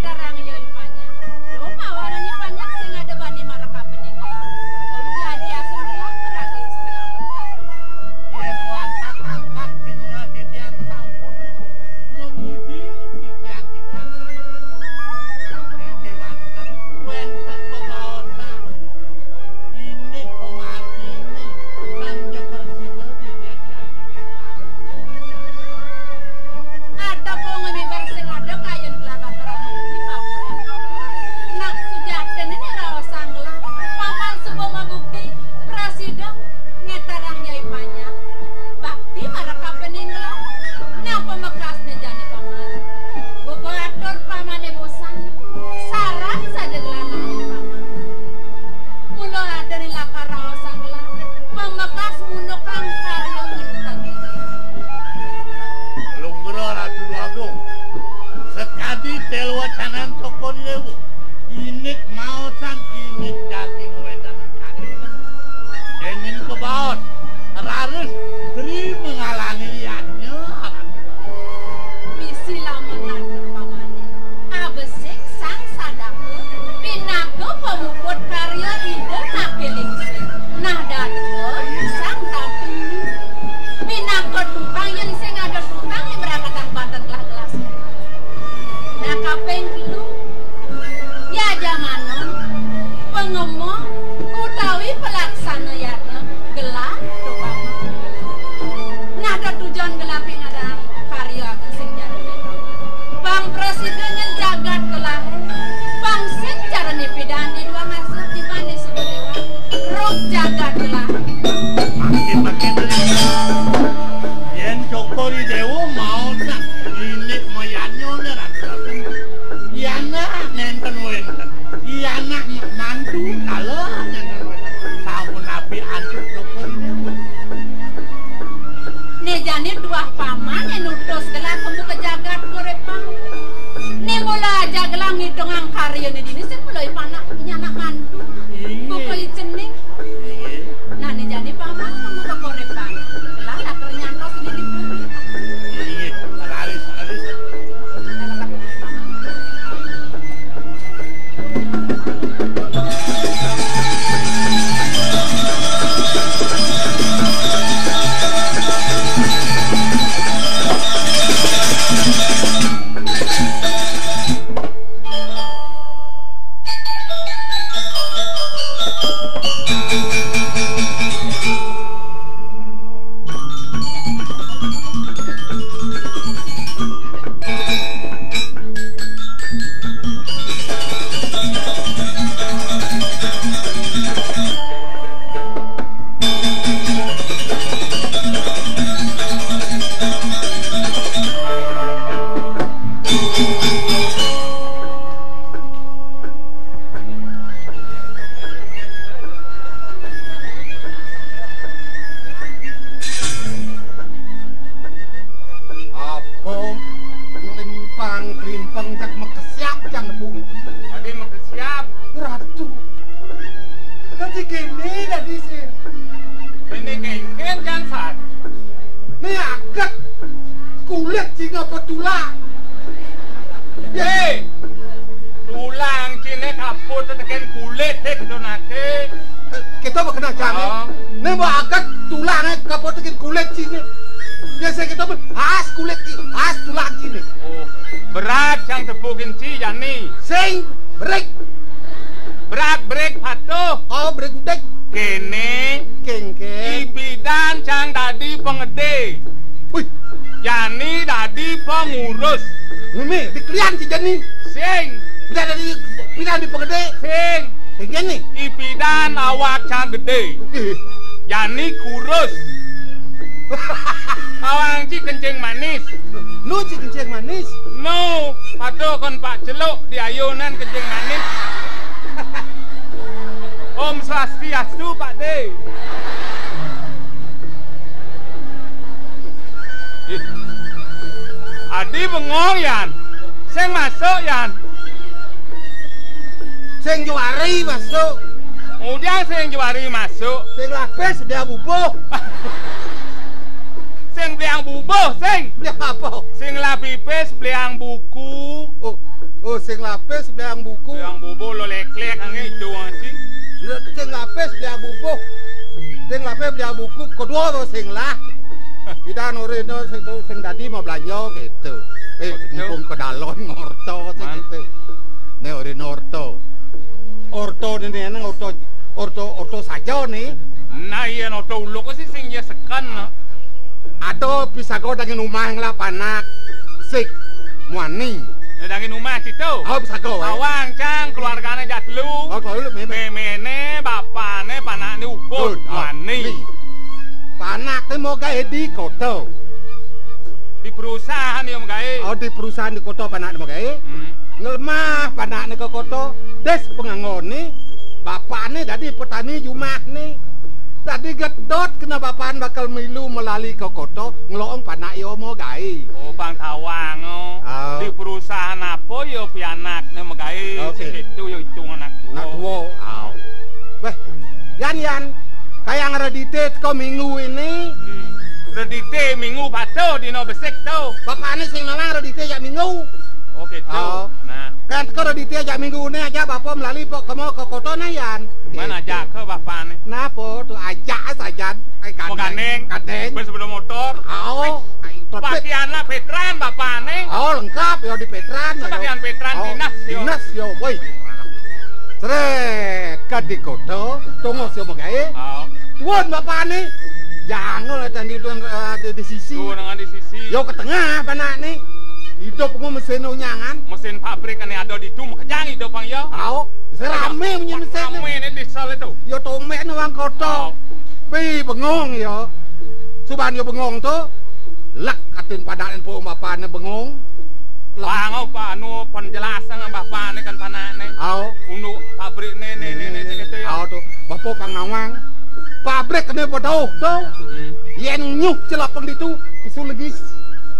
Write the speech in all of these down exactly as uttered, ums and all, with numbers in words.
Darang ya ipanya. Duh, mawarani panjak sing ada bani maraka pening. Uli aji asun gelah meraga istri. Yen watak angkat pinuna titiang sampun memuji titiang-titiang. Yen kewanten wenten bebaosan. Indik pemargine, sang ja prasida didian daging. Atepung miber sing ada kayun kelapa kerana di paburan. Nak sujatine raosang gelah, paman suba mabukti, prasida ngeterang jai panjak. Bakti maraka pening gelah, napa mekasne jani paman? Buka atur pamane bosan, saran saja gelah nanging paman. Mula ada ring lakar raosang gelah, pamekas mundukang karya ngentek. Lugra Ratu Agung, sakadi telwacanan Cokor Dewa, indik maosan indik daging wedanan karya. Dening kebaos, raris Tri mengalani yadnya. Misi lamun atur pamane, abesik Sang Sadaka pinaka pamuput karya Ida Nake Lingsir. Nah, dadua Sang Tapi pinaka tukang, yen sing ada tukang ning mrakatang banten gelah-gelas. Nah, kaping telu, yajamanon, pangema utawi pelaksana yadnya gelah tukang. Nah, tetujon gelah pingadang karya sing jani. Pang prasida nyen jagat gelah. Pang sing cara nipidan di dua masuk di mane suba lewat. Ruk jagat gelah. Makin, makin. Yen Cokor Dewa mau nak indik mayadnya ne ratu-ratu. Yana nenten wenten. Yana mantu kala nenten wenten. Sampun api antuk Cokor Dewa. Né jani tuah paman né nutus gelah kembu ka jagat kuripang. Né mula ajak gelah ngitungang karyané dini sing mula ipanak nyanak mantu. Inggih. Buka icening. Inggih. Nah, né jani paman kembu ka kuripang. Gelah lakar nyantos né di puri. Inggih. Raris, raris. Apa? Klimpang-klimpang cak makesiab cang nepu. Dadi makesiab. Ratu. Dadi kéné dadi sir. Kéné kéngkén cang sat. Né aget kulit sing apa tulang. Hé, tulang ciné kaput tekén kulit, hé, kéto naké. Kéto apa kena cang, é? Oh. Né mbok aget tulangé kaput tekén kulit ciné. Biasa kéto apa? As kulit ci, as tulang ciné. Oh, berat cang tepukin ci jani. Sing, berik. Berat berik patuh. Oh, berik udik. Kéné. Kéngkén. Ipidan cang dadi pangedé. Wih. Jani dadi pangurus. Mimi, dikelian ci jani. Sing. Pidan dadi, pidan dadi pangedé. Sing. Kéngkén né. Ipidan awak cang gedé. Ih. Jani kurus. Awang ci kencing manis. Nu ci kencing manis. Nu, patuh kon Pak Celuk di ayunan kencing manis. Om Swastiastu, Pak Dé. Ih. Adi bengong, Yan. Sing masuk, Yan. Sing juari masuk. Ngudiang sing juari masuk. Sing lapis dia bubuh. Sing beliang bubuh, sing. Beliang apa? Sing lapis beliang buku. Oh. Oh, sing lapis beliang buku. Beliang bubu lo leklek angin itu anjing. Lha, sing lapis beliang bubu. Sing lapis beliang buku, kedua to sing lah. Kita nurin to sing, sing dadi mau belanja gitu. Eh, mumpung ke dalon ngorto sing gitu. Nek ora orto. Orto nene nang orto, orto, orto saja ne. Nah, iya, orto uluk sih sing ya seken. Ada pisaga dangin umah lah panak. Sik muani. Nah, dangin umah situ. Oh, pisaga wae. Awang cang keluargane jatlu. Oh, kalau lu meme. Memene, bapane, panakne ukut. Muani. Panakne mau gawe di kota. Di perusahaan ya mau gawe. Oh, di perusahaan di kota panakne mau gawe. Hmm. Ngelemah panakne ke kota, des penganggone, bapakne dadi petani jumahne. Dadi gedot kena bapakne bakal milu melali ke kota, ngelong panak yo mau gawe. Oh, Bang Tawang, oh. Oh. Di perusahaan apa yo pianakne mau gawe? Oke. Sing itu yo hitung anak tua. Anak tua. Oh. Weh, Yan, Yan, kayak ngeredite teko minggu ini. Hmm. Redite minggu pato dino besik to. Bapakne sing nawang redite jak minggu. Oh, gitu. Oh. Nah. Kan teko redite jak minggu ini aja bapak melali pok kemo ke kota nah, Yan. Mana gitu. Ajak ke bapakne? Napa tuh ajak saja. Ai, mau gandeng. Gandeng. Bes sepeda motor. Oh. Pakaiannya petran bapakne. Oh, lengkap ya di petran. Pakaian petran. Oh, dinas yo. Dinas yo, boy. Sret, ka di kota, tongos yo megae. Oh. Tuan bapakne. Jangan lah tadi tuan, eh, di, di sisi. Tuh, nang di sisi. Yo ke tengah panakne. Hidup nggo mesin unyangan. Mesin pabrik ane ada di tu, makejang hidup bang yo. Au, serame punya mesin. Rame ne desa le tu. Yo tomek ne wong kota. Au. Bi bengong yo. Suban yo bengong tu. Lek katin padanen po bapakne bengong. Lek bang, apa anu penjelasan bapakne kan panakne. Au. Unduk pabrik ne, ne, ne, ne, ne, gitu yo. Au tu. Bapak pang nawang. Pabrik ne padauh tu. Hmm. Yen nyuh celepeng ditu, pesu legis.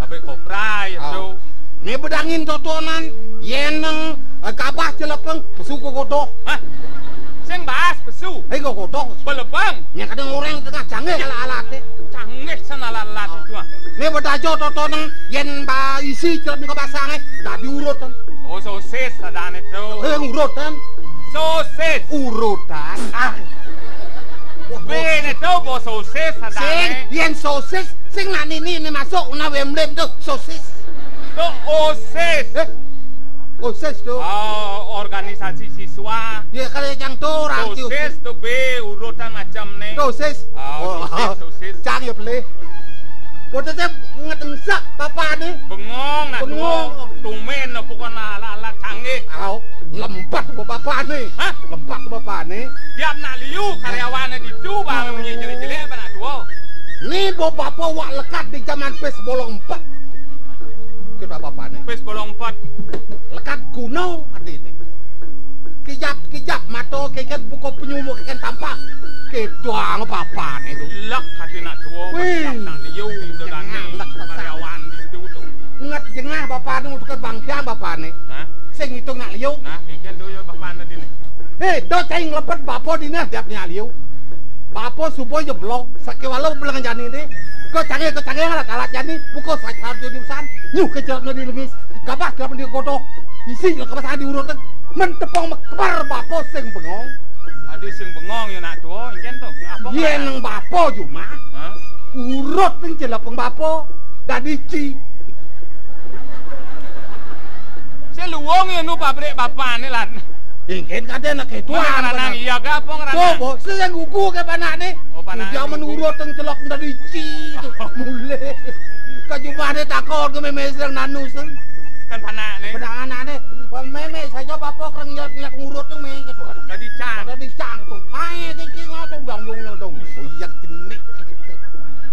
Pabrik kopra yo tu. Au. Ne bedangin totonan, yen nang, eh, kabah celepeng, pesu kokodoh. Hah? Sing bahas pesu? Eh, kokodoh. Belebang. Nya kadang orang tengah canggih alat-alate. Canggih san alat-alat itu, ah. Ne bedajo totonan, yen ba isi celepeng ke basang, eh, dadi urutan. Oh, sosis adane tu. Eh, urutan. Sosis. Urutan. Ah. Bene tu, bo sosis adane. Sing, yen sosis, sing nak nini ni masuk, nak wemblem tu, sosis. Tu osis. Eh? Osis tu. Oh, organisasi siswa. Ya, kalau yang tu orang tu. Sosis tu be, urutan macam ni. Sosis. Oh, oh, sosis, sosis. Cang ya beli. Bodoh saya ngetensak bapakne. Bengong, nak bengong. Tumen apa kau nak alat-alat canggih. Au, lempat bo bapakne. Hah? Lempat bapakne. Tiap nak liu karyawane ditu, bang, munyi jelek-jelek, apa nak tua? Ni bo bapak wak lekat di zaman pes bolong empat. Kita bapakne. Pes bolong empat. Lekat kuno adine. Kijap-kijap mato keken buka penyumuk keken tampak. Kedang bapakne tu. Lek kati nak tua, wih. Nak liu, itu dane. Lek tak karyawan itu tu. Nget jengah bapakne, tukar bangkiang bapakne. Hah? Sing itu nak liu. Nah, keken tu ya bapakne dine. Eh, do cai ngelepet bapo dine tiap nak liu. Bapo subuh ya belong, sake walau belang jani ni. Ko canggih, ko canggih alat-alat jani, buka sakar jurusan. Nyuh ke celak di lengis. Gabah kelapa di kodoh. Isi lah kebasaan diurut. Men tepung mekebar bapo sing bengong. Adi sing bengong ya nak tua, ingken tu. Apa? Ye nang bapo juma. Hah? Urut ning celapeng bapo. Dadi ci. Seluwung ya nu pabrik bapakne lan. Ingken kade nak ketua. Mana ngranang iya ke apa ngranang? Coba, sing gugu ke panakne. Oh, panakne. Udah gugu. Menurut ning celok dadi ci. Mulai. Kajumane takon ke meme sing nanu sing. Kan panakne. Panakne. Meme saja bapak kereng nyat-nyat ngurut tu me ketua. Dadi cang. Dadi cang tu. Mae ke cing tu bang dong dong. Oh iya jenik.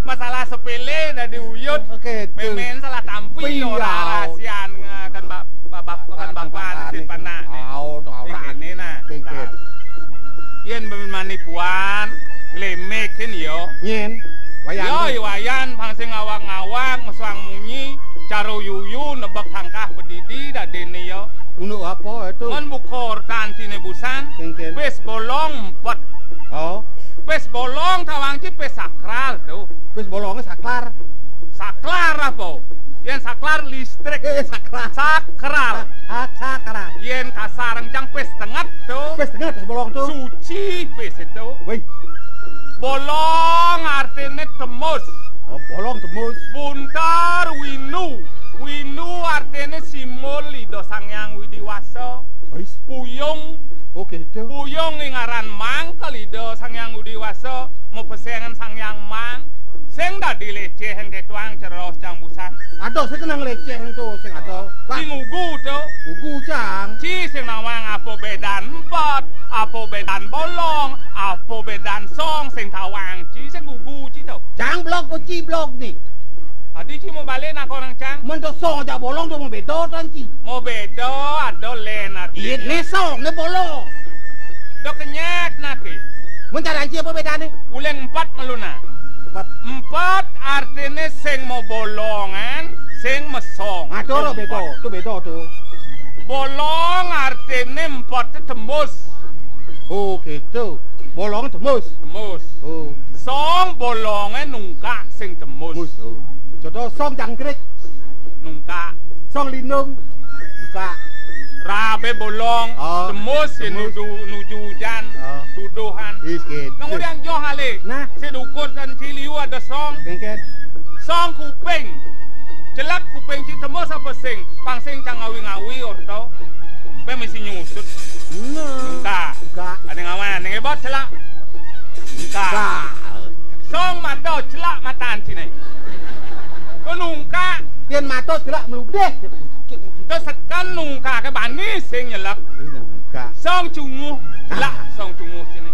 Masalah sepele dadi uyut. Oke, tu. Memen salah tampi. Iya. Ora rahasian, eh, kan bap-, bap-, bap-, kan bapakne. Au, to ora. Ini nah. Yen menipuan, nglemekin yo. Nyen. Wayan. Yo, wayan pang sing ngawang-ngawang, mesuang munyi, caro yuyu, nebak tangkah pedidi, dadene yo. Unduk apa itu? Ngon buka ortan sine busan. Kengken. Pes bolong empet. Oh. Pes bolong tawang ci pes sakral tu. Pes bolongnya saklar. Saklar apa? Yen saklar listrik. Eh, saklar. Sakral. Sa-, ha-, sakral. Bolong artine temus. Oh, bolong temus. Bunter winu. Winu artine simbol Ida Sang Hyang Widi Wasa. Wis. Puyung. Oh, gitu. Puyung ing aran mangkel Ida Sang Hyang Widi Wasa, mapesengan Sang Hyang Mang. Sing dadi leceh ing ketuang ceros cang busan. Ada sing kenang leceh ento sing ada. Wah. Sing ugu to. Ugu, cang. Ci sing nawang apa bedan empet, apa bedan bolong, apa bedan song sing tawang. Ci sing ugu ci to. Cang blog apa ci blog ni? Adi ci mau balik nak orang cang. Men to song aja bolong to mau beda tan ci. Mau beda, ada len arti. Iya, ne song, ne bolong. Do kenyat nake. Men cara ci apa bedane? Uling empat meluna. Empat. Empat artine sing mau bolongan, sing mesong. Ah, to ora beda, to beda to. Bolong artine empat temus. Oh, gitu. Bolong temus. Temus. Oh. Song bolonge nungkak sing temus. Mus, oh. Contoh song jangkrik. Nungkak. Song lindung. Nungkak. Rabe bolong, oh, temus ya temus. Nuju, nuju ujan, oh. Tuduhan. Is, gitu. Kemudian joh ale. Nah. Sing dukur dan ciliu ada song. Kengken. Song kuping. Celak kuping ci temus apa sing? Pang sing cang ngawi-ngawi orto. Be mesti nyusut. Nah. Enggak. Enggak. Ada ngawan, ning ebot celak. Enggak. Enggak. Song mata celak matan cine. Ko nungkak. Yen mata celak meludeh. Ko seken nungkake bani sing nyelek. Iya, enggak. Song cunguh. Celak, ah. Song cunguh cine.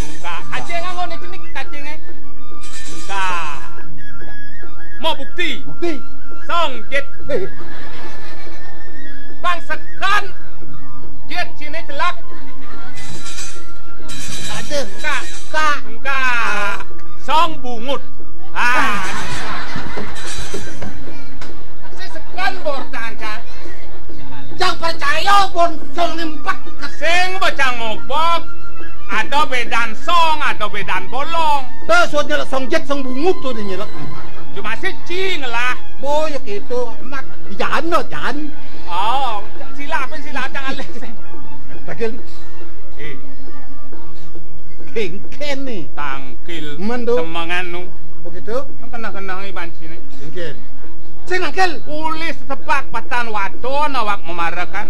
Enggak. Kacenge ngone cine kacenge. Enggak. Mau bukti? Bukti. Song jit. Eh. Bang seken. Jit cine celak. Aduh. Enggak. Enggak. Enggak. Song bungut. Ah. Sing seken bortan, Cang. Cang percaya bon song nempak. Sing bocang mobok. Ada bedan song, ada bedan bolong. Tuh, suat nyelek song jit, song bungut tuh dia nyelek. Cuma sih cing lah. Boy, ya gitu. Amat. Jangan, no, jangan. Oh, sila apa sila, Cang Alis? Bagel. Eh. Kengken nih. Tangkil. Mendo. Semangan nu. Begitu? Kenang-kenang iban sini. Kengken. Sing nangkil. Ulis tepak patan wadon awak memarekan.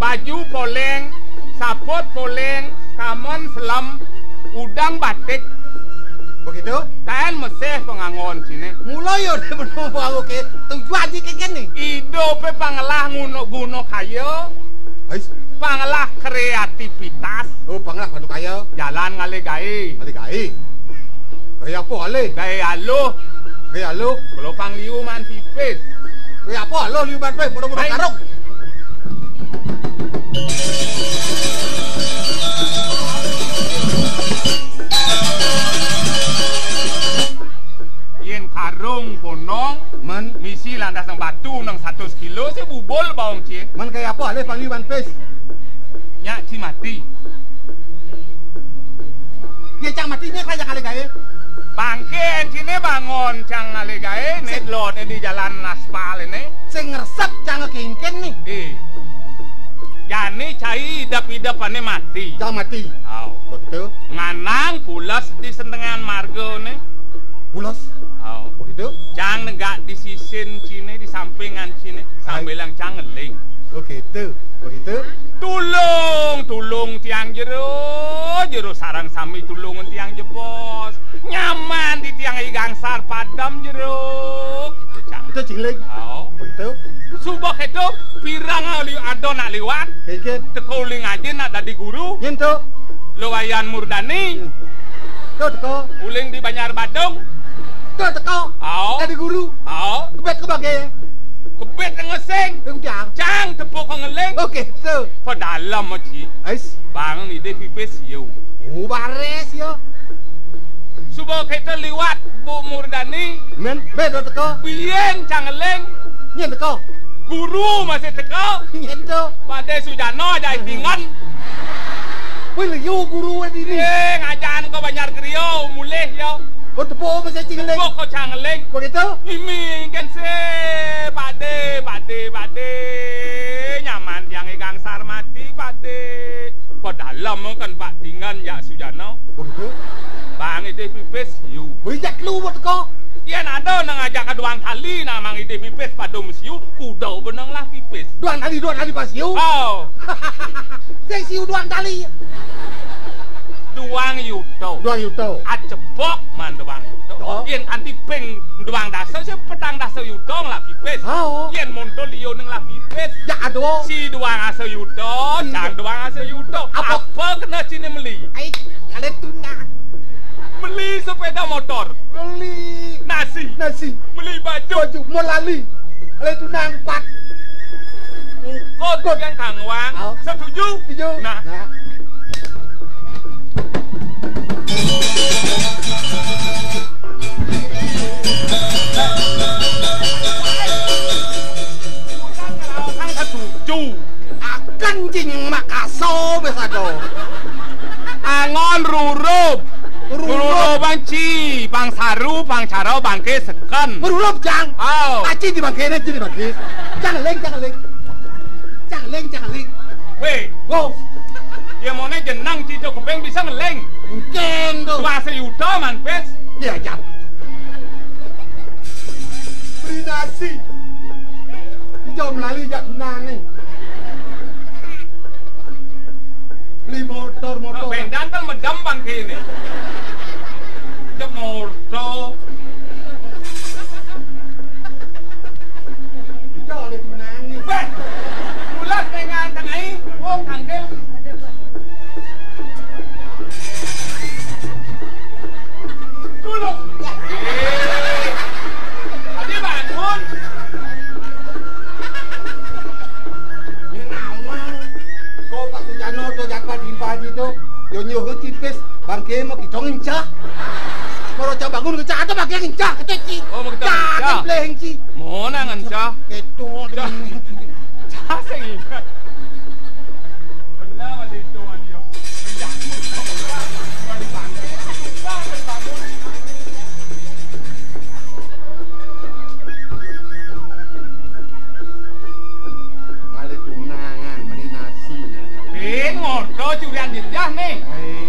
Baju poleng, saput poleng, kamen selem, udang batik. Begitu? Taen meseh pengangon sini. Mula ya udah bener aku ke tujuan sih kengken nih. Idupe pangelah nguno guno kaya. Ais. Pangelah kreativitas. Oh, pangelah bantu kaya. Jalan ngale gae. Ngale gae. Gae apa ale? Gae aluh. Gae aluh. Kelopang liu man pipis. Gae apa aluh liu man pipis? Mudah-mudah karung. Yen karung ponong, men misi landas nang batu nang satus kilo, sing bubul baong cie. Men kaya apa ale pangi One Piece? Nyak ci mati. Ya cang mati nyak kaya kali gae. Bangke encine bangun cang ale gae, ne lot di jalan aspal ini. Sing ngresep cang kengken nih. Eh. Jani cai idep-idepane mati. Cang mati. Au. Begitu. Nganang pules di sentengan margane. Pules? Au. Begitu. Cang negak di sisin cine, di sampingan cine, sambilang cang ngeling. Begitu. Begitu. Tulung, tulung tiang jero, jero sareng sami tulungan tiang jebos. Nyaman di tiang I Gangsar padem jero. Itu cang. Itu cilik. Au. Begitu. Suba keto pirang li-, ada nak liwat. Kengken. Teko uling aje nak dadi guru. Yen to. Lo Wayan Murdani. Hmm. To teko. Uling di Banjar Badung. To teko. Au. Dadi guru. Au. Kebet ke bage. Kebet ngeseng. Eh, udah. Cang tepuk ke ngeling. Oke, to. Pedalem, Ci. Ais. Bang ni de pipis, yo. Oh, bares, yo. Suba kita liwat, Bu Murdani. Men, be do teko. Biyen cang ngeling. Nyen teko. Guru masih teko. Nyen to. Pade Sujana aja itingan. Wih, liu guru di ni. Eh, ngajan ko Banjar Griya, mulih, yo. Oh, tepuk masih cing ngeling. Tepuk ko cang ngeling. Begitu? Miming kan se, pade, pade, pade. Nyaman tiang I Gangsar mati, pade. Padalem kan Pak Tingan, ya Sujana. Begitu? pipis siu. Beli jak lu buat ko. Yén ada nang ajak duang tali nang mangidih pipis padum siu, kuda beneng lah pipis. Duang tali, duang tali pas siu. Oh. Sing siu duang tali. Duang yuto. Duang yuto. Acepok man duang yuto. Yo. Yén kanti ping duang dasa, sing petang dasa yuto ngelah pipis. Oh. Yén monto liu nang lah pipis. Ya, aduh. Si duang asa yuto, hmm, cang duang asa yuto. Apa? Apa kena cine meli? Ai, kale tuna. Meli sepeda motor. Meli. Nasi. Nasi. Meli baju. Baju, mau lali. Kale tuna empat. Ukut. Ukut. Yang kangwang. Oh. Setuju? Setuju. Nah. Nah. Kang setuju. Akan cing makaso besado. Angon rurup. Rurup. Rurup bangci, bang saru, bang caro, bangke seken. Rurup, Cang. Oh. Aci di bangke, aci di bangke. Cang ling, cang ling. Cang ling, cang ling. Weh. Wo. Ya mone jenang cicok kuping bisa ngeling. Mungkin tuh. Dua sayuta man pis. Iya, Cang. Beli nasi. Ijo melali jak tunane. Beli motor, motor. Bendan kan medem bang kene. Cek motor. Ijo oleh tunane. Weh. Ulas dengan tengai. Wong kangge. Dulu. Eh, tadi bangun. Ini nawang. Kok Pak Sujano tuh jatah di pagi tuh, yo nyuruh tipis, bangke mau kita ngencah. Kalau cak bangun ngencah, atau bangke ngencah, kata ci. Oh, mau kita ngencah. Jangan pleng ci. Mau nang ngencah. Ketu. Cah. Cah sing ingat. Benar masih itu, Wan, yo. Ngalih tunangan, meli nasi. Bin, ngorta curian jejah nih. Eh.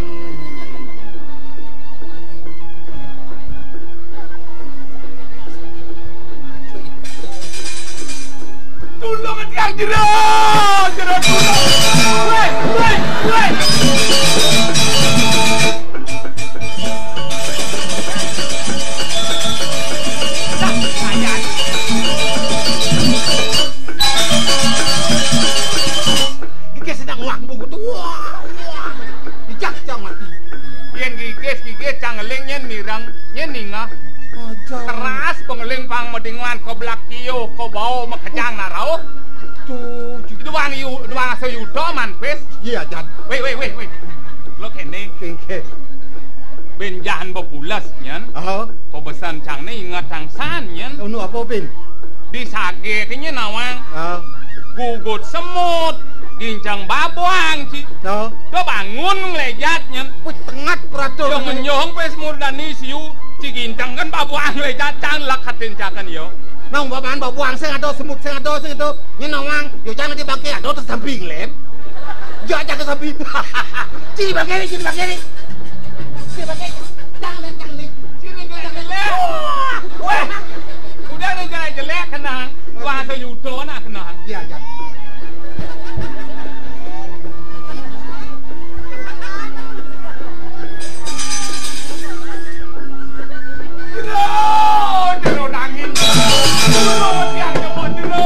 Tulung tiang jero, jero tulung. Weh, weh, weh. Dah, ayan. Gigis sedang wak buku tu. Wah, wah. Dijak cang mati. Yén gigis, gigis cang ngeling nyén mireng, nyén ningeh. Aja. Keras pengeling pang medingan keblak kio, kebau, mekejang narauh. Tuh, duang yu-, duang sayuta man pis. Iya, Jan. Wéh, wéh, wéh, wéh. Lo kéné. Kéngkén. Bin jahan bepules, nyén. Oh. Pabesen cang né inget tangsan, nyén. Unu apa, Bin? Di sagé ké nyén nawang. Ah. Gugut semut, gincang babuang, ci. Oh. Do bangun nglejat, nyén. Wih, tengat peratur. Yo ngenyong pis murdani siu, ci gincang kan babuang nglejat, cang lek hatin caken yo. Nang babaan babuang sing ada, semut sing ada, sing ada. Nyén nawang, yo cang di bangké ada terus samping lem. Yo cang ke samping. Ci bangké, ci bangké. Ci bangké. Cang lem, cang lem. Ci bangké. Wah. Udah ada jelek-jelek kenang. Wah, sayuta nak kenang. Iya, iya. Jero, jero nangis. Jero, tiang nyebut jero.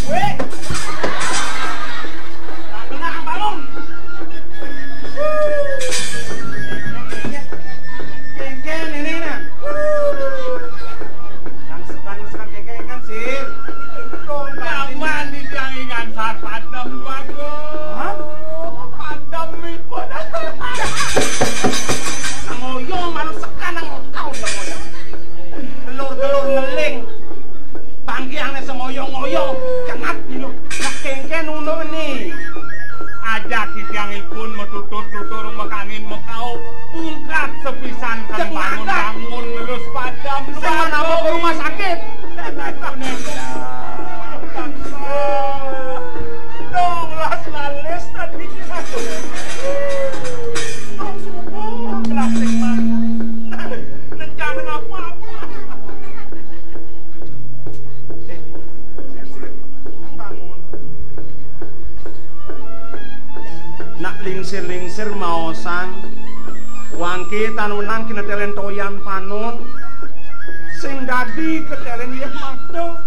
Wéh. Kena balon. Kéngkén ini nah. Nang sekan, nang sekan kéngkén kan, Sil. Nyaman di tiang ingan sar padem, Tuan. Hah? Padem ipun. Nang oyong, baru sekan nang kau, nang oyong. Telur-telur ngeling. Bangkiangné semoyong-oyong, cengat dino. Nak kéngkén uno ni. Ajak titiangipun matutur-tutur, makangin makau, pungkat sepisan kan. Cengat, bangun-bangun, terus padem. Sing mana mau ke rumah sakit? Silingsir maosang, wangké tan wenang kinetelen toyan panon, sing dadi ketelen yéh mata,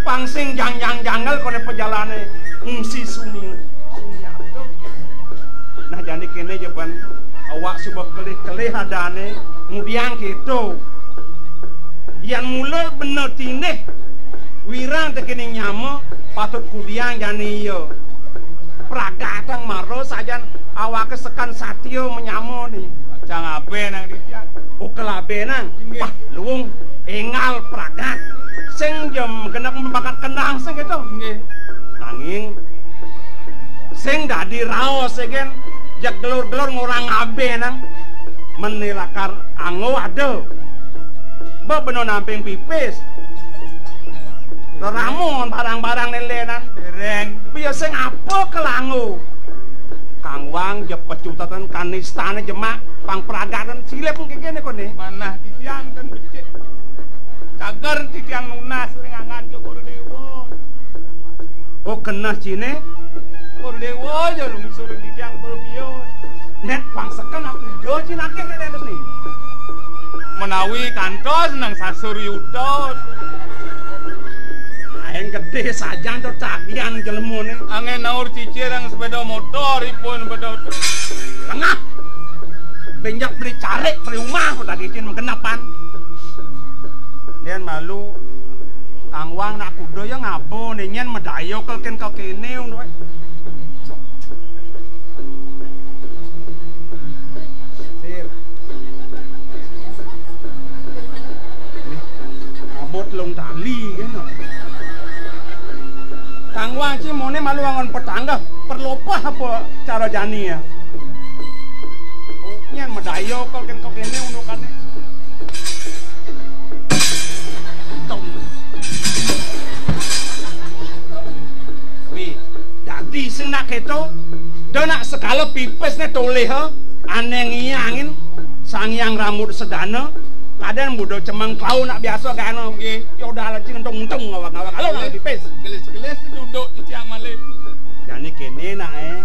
pang sing jangjang jangel koné pejalané ngungsi sumi, sumiata. Nah, jani kéné jebén, awak suba kelih-kelih adané, ngudiang kéto. Yan mula bena tindih, wirang tekéning nyama, patut kudiang jani iya. Pragatang mara sajan awaké sekan satia manyama né. Cang abénang titiang. Ukel abénang. Inggih. Wah, luung, énggal pragat. Sing ja genep mabakat kendang sing kéto. Inggih. Nanging sing dadi raos gén jeg gelur-gelur ngorang abénang. Men né lakar anggo ada. Bebena namping pipis. Reramun barang-barang né lénan. Dereng. Biasa ngapa kelanggo? Kang Wang jep pecutetan kanistané jemak pang pragaten silip kéné koné. Manah titiang ten becik. Cager titiang nunas ring anggan Cokor Déwa. Oh, keneh ciné. Cokor Déwa ya lungsur titiang perbiot. Nét pang seken aku jo cinaké nét terus nih. Menawi kantos nang sasur yudot. Aéng gedé sajan to tagihan jelemané. Angin naur cicir yang sepeda motor ipun bedot. Lengah. Benjak beli carik, beli rumah, udah dicin menggenepan. Dian malu, Kang Wang nak kuda ya ngabo, ningen medayo kelken kau kene, unduk. Sir. Nih, abot long tali, kan. Kang Wang ci mone malu angon petangga, perlopah apa cara jani ya. Nyen medayo kok ken kok kene undukané. Untung. Wi, dadi sing nak keto, da nak sekala pipisné tolih, ha? Ané ngiyangin Sang Hyang Rambut Sedana, kadén buda cemeng klau nak biasa gano. Nggih. Ya udah, cing entung-entung ngawak-ngawak. Halo, nak pipis. Gelis-gelis duduk di tiang malih. Jani kéné nak, eh.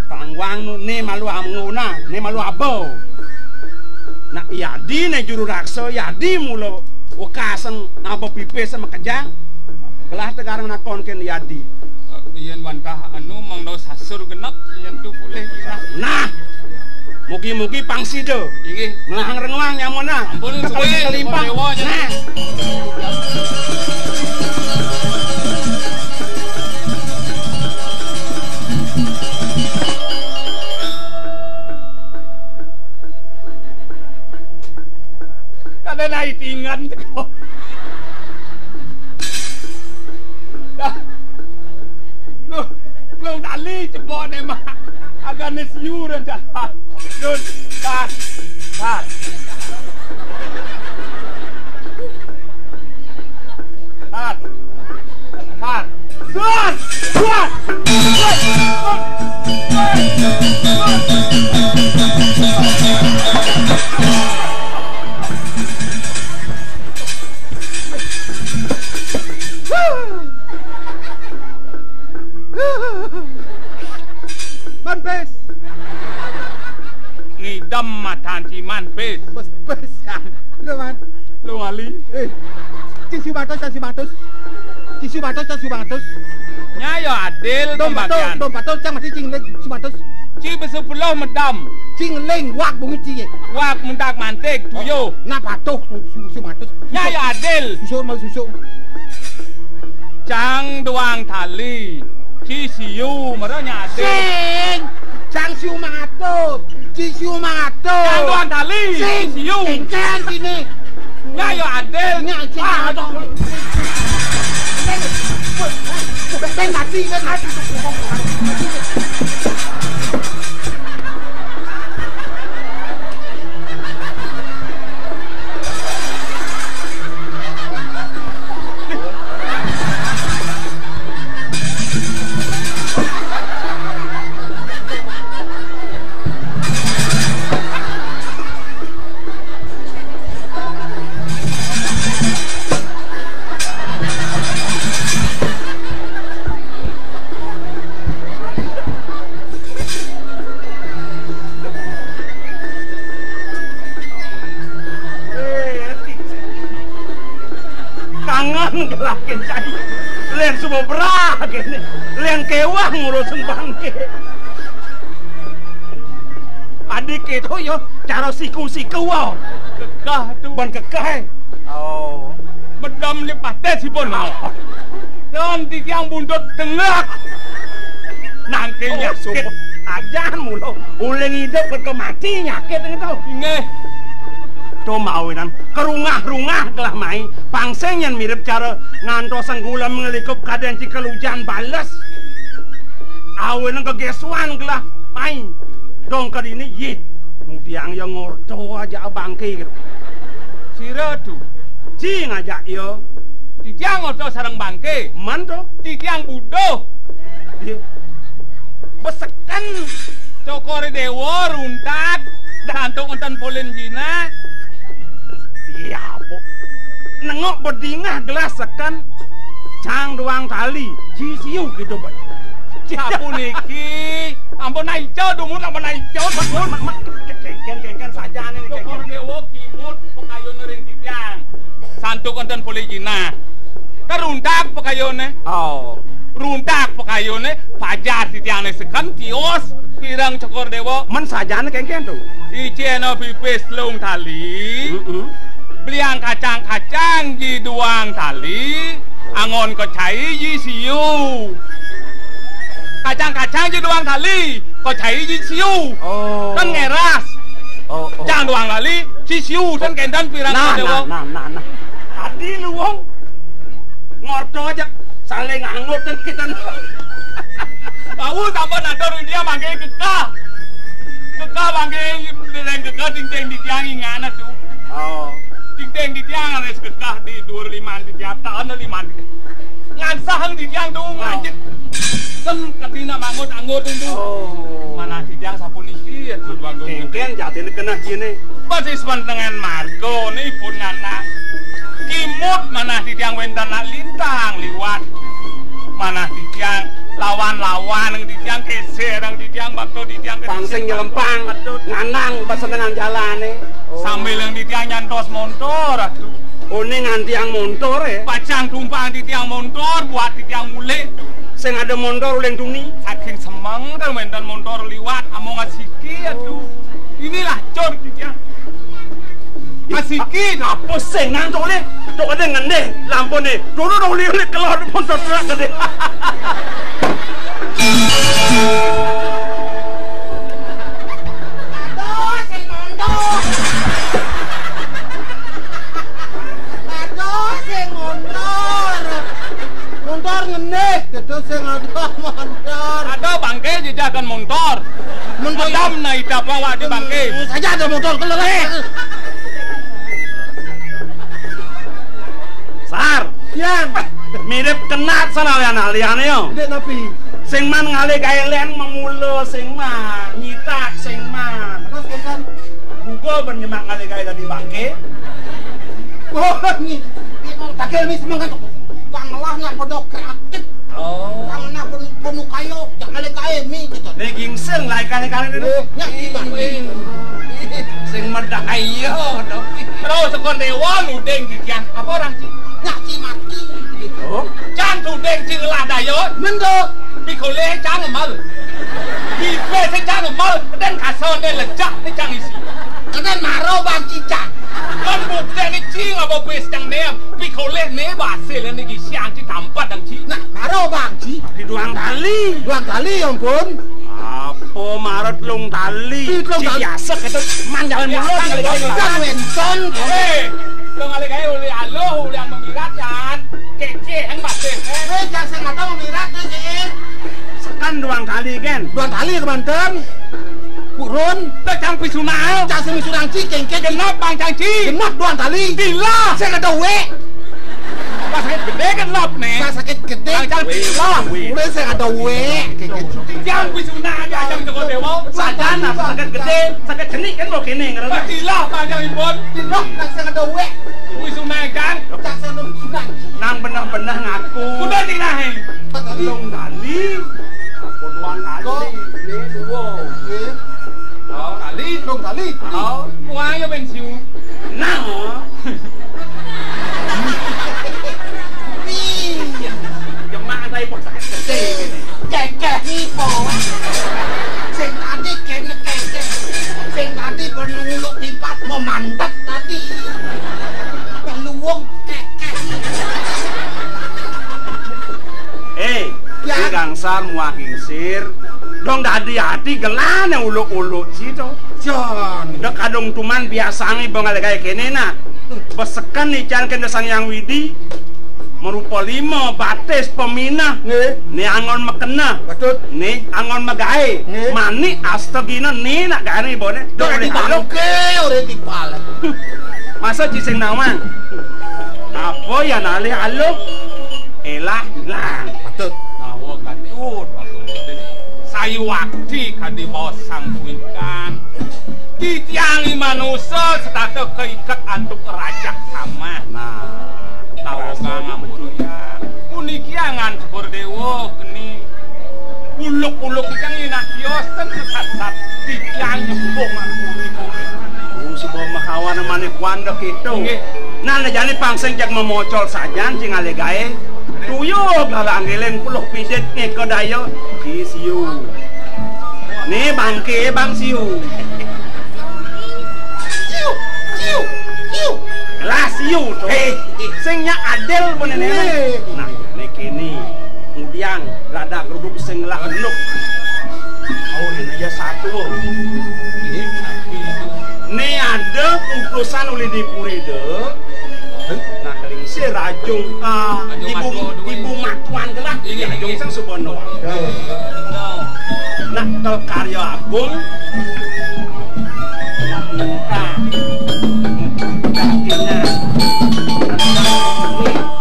Kang Wang nu né malu amuna, né malu aba. Nak yadi né juru raksa, yadi mula wekasan ngaba pipis makejang. Gelah tegarang nakon kén yadi. Yén wantah anu mangda sasur genep, yén tu polih kirah. Nah, mugi-mugi pang sida. Inggih. Melahang renguang nyamona. Ampun, tekel suwe, kelimpang. Dewa, nah. Kada naik tingan teko. Dah. Lu, lu tali cepok né mah. Agak né siur dah. Dun, tar, tar. Tar. Tar. Tar. Tar. Man pis. Ngidem matan si man pis. Pis, pis. Udah, man. Lu ngali. Eh. Cing siu batus, cang siu batus. Cing siu batus, cang siu batus. Nya ya adil. Dom batus, pembagian. Dom batus, cang mati cing leng siu batus. Ci besepuluh medam. Cing leng wak bungut ci. Wak mentak mantik tuyo. Napa tuh siu, siu batus? Nya ya adil. Susu mau susu. Cang duang tali. Ci siu, mara nya adil. Sing. Cang siu mangatus. Ci siu mangatus. Cang duang tali. Sing. Ci siu. Engkén sini. Nya ya adil. Nya sing. Ah, mangatus. Beng, beng, mati, beng, mati. Lén suba brah kéné. Lén kéweh ngurusin bangké. Adi kéto ya, cara siku-siku, ah. Kekeh to. Ban kekeh, é. Oh. Medem ni paté sipun. Ah. Don titiang buntut dengek. Nangké nyakit. Ajan mula. Uling idup ké mati nyakit ngéto. Inggih. To mawinan kerungah-rungah gelah mai. Pang sing yén mirip cara ngantos senggulem nglikup kadén cikel ujan bales. Awinan gegésuan gelah mai. Dong ka dini, yih. Ngudiang ya ngorta ajak bangké kéto. Sira to? Ci ngajak ya. Titiang ngorta sareng bangké. Men to? Titiang buduh. Iya. Beseken. Cokor Déwa runtak, santuk énten polih jinah. Iya, apa? Nengok bedingah gelah seken, cang duang tali, ci siu kéto, Pak. Sapuniki, ampun naica, dumun ampun naica, sampun. Mak, mak, mak, kéngkén, kéngkén, sajané né, Cokor kéngkén. Déwa kimud pakayun ring titiang. Santuk énten polih jinah. Karuntak pakayuné. Oh. Runtak pakayuné, pajar titiangé seken, tios, pireng Cokor Déwa. Men sajané kéngkén to? Icéna pipis telung tali. Mm-mm. Beliang kacang-kacang ji duang tali, anggon kacai ji siu. Kacang-kacang ji duang tali, kacai ji siu. Oh. Kan ngeras. Oh, oh. Cang duang tali, ci siu, ten kénten pirang. Nah, Déwa. Nah, nah, nah, nah. Adi luung. Ngorta ajak saling angut ten kénten. Bau sampun atur India mangké kekah. Kekah mangké dereng kekah tingting titiang ingana to. Oh. Tingting titiang wis kekah di duur liman titiang, taun liman. Ngansahang titiang to ngancit. Ten kadina mangut-angut to. Oh. Manah titiang sapuniki, ya, Tuan Agung. Kéngkén jatiné keneh kéné. Basis pantengan marga né ipun nganak. Kimud manah titiang wénten nak lintang liwat. Manah titiang lawan-lawan titiang késér titiang bakto titiang. Pang sing nyelempang, aduh. Ngandang pasenengan jalané. Oh. Sambil titiang nyantos montor, aduh. Oh, né ngantiang montor, é? Pacang tumpang titiang montor, buat titiang mulih. Sing ada montor uling tuni. Saking semeng, ten wénten montor liwat, amung asiki, aduh. Inilah cor titiang. Asiki. Apa sing nang tolé? Tok ada ngendih, lampuné. Dulu dong lihat kelor montor truk gedé. Aduh, sing montor. Aduh, sing montor. Montor ngendih, gitu sing ada montor. Ada bangké jejak kan montor. Montor. Adam na ita bawa di bangké. Saja ada montor keluar. Eh. Sar. Yang. Mirip kenat sana lian-lian yo. Ndék napi? Sing man ngalih gaé lén memula sing man, nyitak sing man. Terus kan? Buka ben nyemak ngalih gaé dadi bangké. Oh, ni, ni mau takil mi semangat. Bang lah nak bodoh kreatif. Oh. Bang nak pun pun kayo, jangan ngalih gaé mi gitu. Né gingseng lah ikan-ikan itu. Oh, nyak ikan. Sing medak ayo dong. Terus kon déwa nuding titiang. Apa orang ci? Nyak ci mati. Oh. Cang tuding ci ngelah daya. Mendo. Pikolih cang ngemel. Bibis cang ngemel. Dan kasar né lecak né cang isi. Kadén maro bang cicak. Kan bukti né ci ngapa bis cang né. Pikolih né basil né gisiang ci tampat dang ci. Nah, maro bang ci. Di duang tali. Duang tali, ya ampun. Apa maret lung tali? Di lung tali. Ci biasa kata manjalan mulut. Kan wénten. Eh, dong alih kaya uli aluh, uli anu mirat kan. Kece, yang batin. Eh, jangan saya nggak tahu mirat, eh. Sekan duang tali, kan? Duang tali, kemanten. Purun. Teu cang pisuna. Cang sing misunang ci, kéngkén. Genep, bang cang ci. Genep duang tali. Gila. Saya nggak tahu, wé. Pas sakit gedé kan lap né. Pas sakit gedé. Bang cang gila. Mulai saya ada wé. Jang pisuna aja ajang Cokor Déwa. Sajan apa sakit gedé, sakit cenik kan mau kéné ngerti. Gila bang cang ipun. Gila, nak saya ada wé. Pisuna kan. Cak saya nung sunang. Nang benah-benah ngaku. Udah dinahin. Lung tali. Apa duang tali? Né dua. Iya. Oh, tali. Lung tali. Oh, uangnya pensiun. Nah. Muah Klingsir. Dong dadi ati gelahne uluk-uluk situ. Jan. Dek kadung tuman biasane bang ale gawe kene nah. Beseken ican kene Sang Hyang Widi. Merupa lima batis peminah. Nggih. Ni angon mekena. Patut. Ni angon megae. Nggih. Manik astagina ni nak gaene bone. Dong dadi bangke ora tipal. Masa ci sing nawang. Apa ya nalih aluh? Elah, lah. Patut. Awa katut, Pak Guru. Sayuwakti kadi baos Sang Kuwikan. Titiang i manusa setata kaiket antuk rajah kamah. Nah, kawagang ampun ya. Puniki angan sepur dewa keni. Uluk-uluk titiang inah tios ten sat-sat titiang nyembuh mangkuri-kuri. Oh, suba mahawana maneh wanda keto. Nggih. Nah, nah, jane pang sing jak memocol sajan sing ale gae. Tuyul galang ngiling puluh pidit ngeka daya. Di siu. Ni bangke bang siu. Siu, siu, siu. Lah siu to. Eh, eh. Sing nyak adil pun ini. Eh. Nah, ni kini. Ngudiang, lada geruduk sing ngelah unduk. Oh, ini ya satu. Ini sapi itu. Ni ada utusan uli di puri de. Nah, keling si rajung, ah, Rajung ibu, Matuan, ibu Matuan gelah. Ini, Rajung ini. Sang Subono. Ya. Nah, kalau karya agung, nah, minta. Kakinya.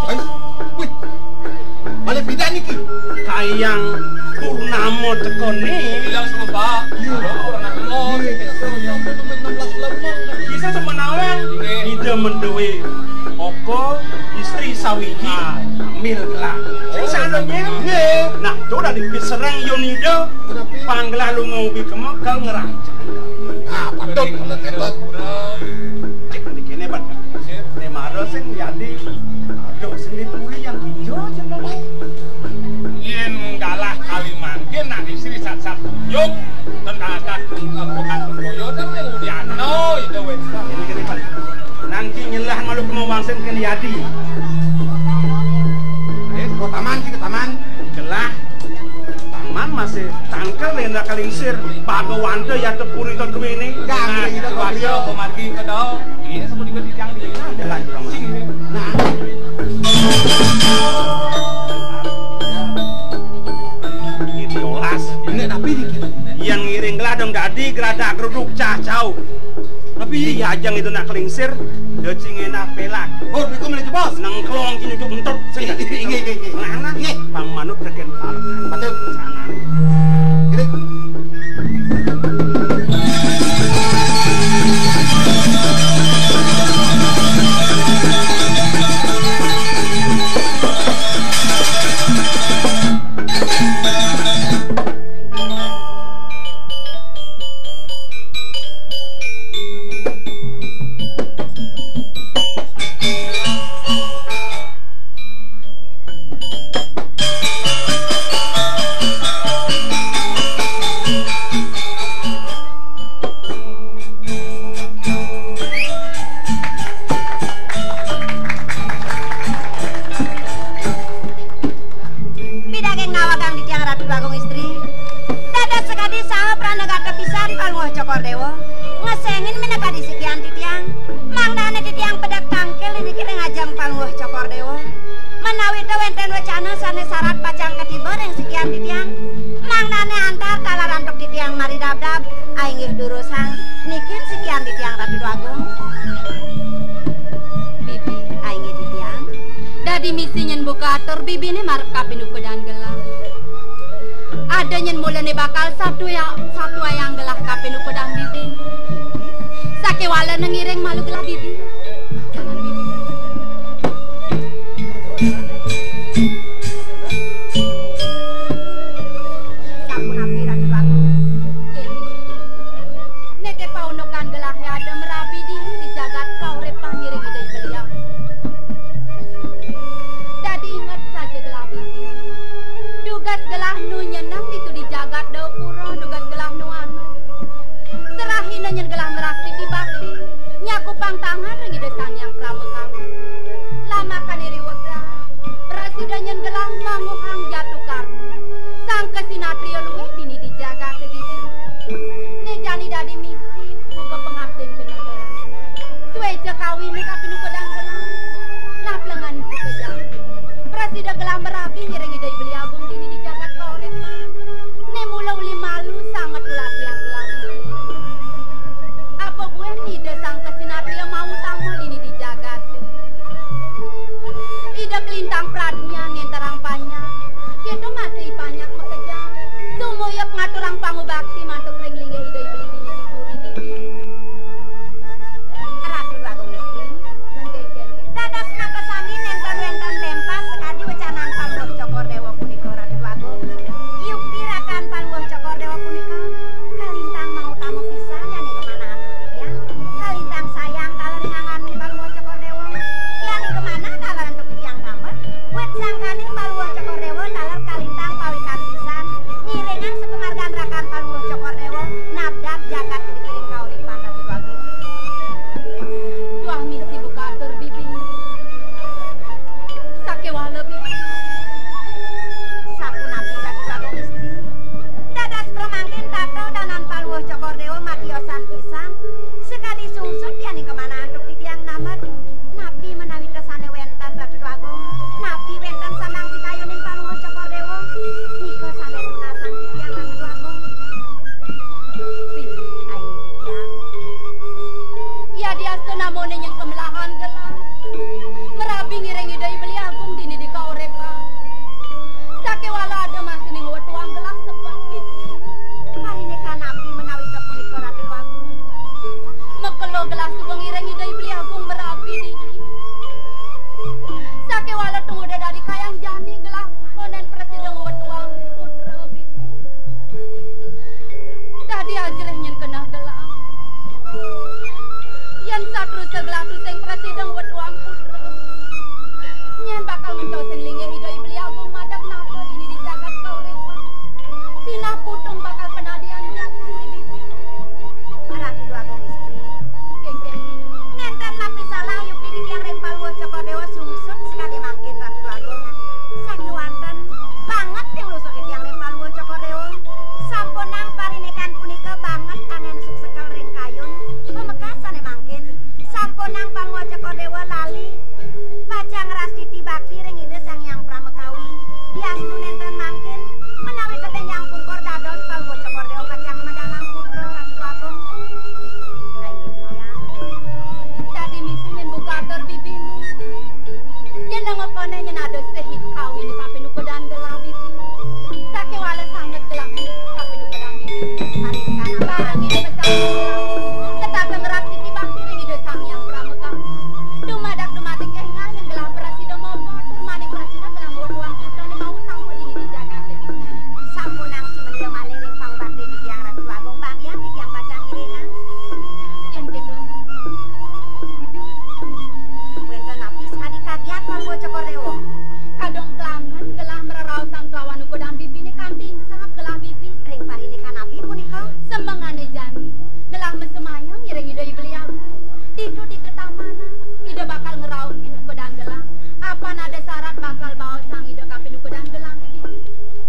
Ai, wih. Balik pindah niki. Kayang purnama teko ni. Bilang sama Pak. Iya. Purnama. Iya, iya, iya. Bisa semenawang. Iya. Ida menduwe oko, istri sawiji, ah, mil gelah. Sing sadonye. Iya. Nah, to dadi piserang Yunida. Panggelah lu ngopi kema kal ngerang. Ah, patut, patut, patut. Cek di kene, Pak. Sip. Né mara sing yadi. Aduh, sing dituri yang hijau jeneng. Yén galah kali mangkin nak istri sat-sat tunjuk, tentang bukan koyo ten yang udiano itu wis. Ini kene, Pak. Nangki nyelah malu kemawang sing kene yadi. Eh, ke taman, ke taman. Gelah. Taman masih tangkel yang dak kalingsir. Bagawanta ya tepuri to duwene. Nah, kita baca pemargi ke dau. Ini sebut juga titiang di sini. Jalan, jalan. Sini. Nah. Ini olas. Ini tapi dikit. Yang ngiring gelah dong dadi geradak geruduk cah cau. Tapi iya ajang itu nak kelingsir, dia cingin nak pelak. Oh, itu mulai jebos. Nengklong kini ujuk entut. Sing, inggih, inggih, inggih. Mana? Inggih. Pang manut reken palekan. Betul. Sana. Ini. Pidaging ngawagang titiang Ratu Agung Istri. Dados sakadi saha pranagata pisan Palungguh Cokor Dewa. Ngesengin minakadi sikian titiang. Mangdane titiang pedek tangkil iniki ring ajeng Palungguh Cokor Dewa. Menawi ta wenten wecana sane sarat pacang katiba ring sikian titiang. Mangdane antar talar antuk titiang mari dabdab, ainggih durusang, nikin sikian titiang Ratu Agung. Bibi, ainggih titiang. Dadi misi nyen buka atur bibine marep kapinukudan gelah. Ada nyen mulane bakal satu ya, satu ayang gelah kapinukudan bibi. Sakewala nengiring malu gelah bibi. Jangan bibi. Sampun api Ratu Ratu. Neke paunukan gelahe ada merabi diri di jagat kaurip pangiring ida beliau. Dadi inget saja gelah bibi. Dugas gelah nu nyeneng ditu di jagat dau pura, dugas gelah nu anu. Serahina nyen gelah ngeras titi bakti. Nyakupang tangan ring Dini kapinuka dangkelan. Naplengan buka jam. Prasida gelah merabi ngiring Ida I Beli Agung dini di jagat kauripan. Né mula uli malu sanget ulati gelah. Apa buin Ida Sang Kesinatria mautama dini di jagat. Ida kalintang pradnya ngenterang panyak. Kéto masih panyak makejang. Sumuyep ngaturang pangubakti mantuk ring linggih Ida I Beli dini di puri dini. Ratu Déwagung Istri. Dados makasami nénten wénten lempas sakadi wecanan Palungguh Cokor Déwa punika, Ratu Déwagung. Yukti rakan Palungguh Cokor Déwa punika kalintang mautama pisan yén ing kamanah antuk titiang. Kalintang sayang taler ring angganing Palungguh Cokor Déwa. Yén ing kamanah taler antuk titiang tamet, wit sangkaning Palungguh Cokor Déwa taler kalintang pawikan pisan ngiringang sapamargan rakan Palungguh Cokor Déwa nabdab jagat ring kauripan, Ratu Déwagung. Tuah misi buka atur bibi. Sakéwala bibi. Sapunapi Ratu Déwagung Istri. Dados pramangkin tata danan Palungguh Cokor Déwa matiosan pisan. Sakadi sungsut yén ing kamanah antuk titiang tamet. Napi menawi tresnané wénten, Ratu Déwagung? Napi wénten sandang pikayunin Palungguh Cokor Déwa? Nika sané tunasang titiang, Ratu Déwagung. Ai titiang. Yadiastun amoné nyén kemelahan gelah. Merabi ngiring Ida I Beli Agung dini di kauripan. Sakéwala ada masih ning wetuang gelah sebab Parindikan napi menawi sapunika, Ratu Agung? Makelo gelah suba ngiring Ida I Beli Agung merabi dini. Sakéwala tungguda dadi kayang jani gelah kondén prasida ngwetuang putra bibi. Dadi ajrih nyén keneh gelah. Yén satrusa gelah tusing prasida ngwetuang putra. Nyén bakal ngentosin linggih Ida I Beli Agung madeg nata dini di jagat kauripan. Sinah putung bakal penadian jati. Ratu Déwagung Istri. Kénkén. Nénten napi salah yukti titiang ring Palungguh Cokor Déwa sungsut sakadi mangkin, Ratu Déwagung. Sakéwanten banget ring lusur titiang ring Palungguh Cokor Déwa. Sampunang parindikan punika banget anggén suksekel ring kayun. Pamekas sané mangkin. Sampunang Palungguh Cokor Déwa lali pacang ngrastiti bakti ring Ida Sang Hyang Pramakawi. Diastu nénten mangkin, menawi kabenjang pungkur dados Palungguh Cokor Déwa pacang madalang putra, Ratu Agung. Kayun titiang. Dadi misi nyén buka atur bibiné. Yén nang koné nyén ada sih kawiné kapinukudan gelah bibi. Sakéwala sanget gelah kapinukudan bibi. Parindikan apa? Bareng ing pesan gelah. Tetap ngrastiti bakti ring Ida Sang Hyang Pramakawi. Dumadak dumadik énggal yén gelah prasida mapa, tur maning prasida gelah ngwetuang putrané mautama dini di jagaté. Sampunang sumendya malih ring pangbakti titiang, Ratu Agung, banggiang titiang pacang ngiringang. Yén kéto, wénten napi sakadi kagiat Palungguh Cokor Déwa? Kadung klangen gelah mraraosan kelawan ukudan bibiné kanti insap gelah bibi. Ring parindikan napi punika? Semengané jani, gelah masemayang ngiring Ida I Beli Agung. Ditu di ketamanan, Ida bakal ngrauhin ukudan gelah. Apan ada sarat bakal baosang Ida kapinukudan gelah.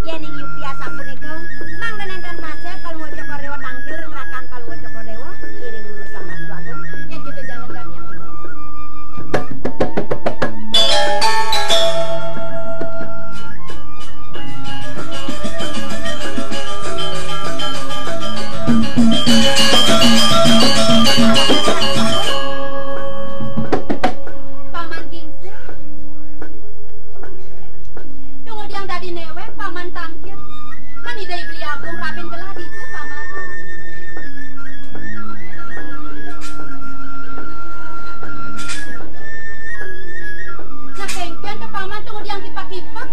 Yéning yukti asapunika, mangda nénten pacang Palungguh Cokor Déwa tangkil ring rakan Palungguh Cokor Déwa, iring durusang Ratu Agung. Yén kita jalan damiang. Paman Gingsir. Tunggu tiang dadi néwék, Paman tangkil. Men Ida I Beli Agung rabin gelah dija, Paman. Nah, kénkén to, Paman, tunggu tiang kipek-kipek.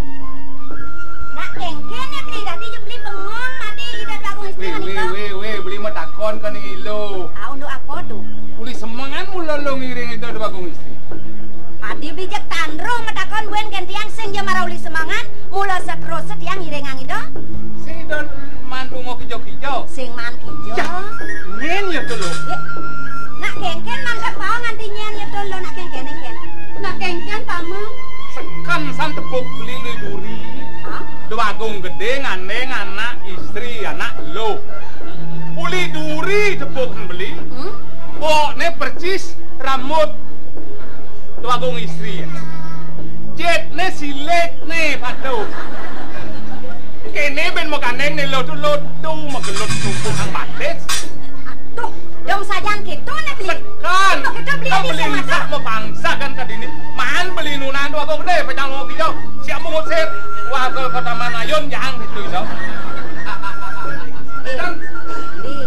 Nah, kénkén ya, Beli, dadi ja Beli bengong, adi Ida Déwagung Istri. Wéh, wéh, wéh, wéh, Beli matakon ka Nilo. Ah, unduk apa to? Uli semengan mula lo ngiring Ida Déwagung Istri. Adi bijak tandro matakon buin kén tiang sing ja mara uli semengan, mula saterus tiang ngiringang Ida. Sing Ida maan lunga kija-kija. Sing maan kija. Yah, nyén ya to lo. Ya. Nak kénkén mangkat bawa nganti nyén ya to lo, nak kénkén, kénkén. Nak kénkén, Paman. Seken san tebuk Beli uli duri. Hah? Déwagung Gedé ngandéng anak istri anak lo. Uli duri tebuk Beli. Hmm? Bokné percis rambut Déwa Agung Istri. Jitné silikné patuh. Kéné bén magandéng né lotu-lotu magelut numpuk kang batis. Aduh, dong sajan kéto né beli. Sekan. Kéto beli. Kang beli sing masak mapangsa kan ka dini. Maan beli nunan Déwa Agung Gedé, pecang mau kijau. Siap mungut sir. Wah, ke kota Manayun jang situ itu. Beli.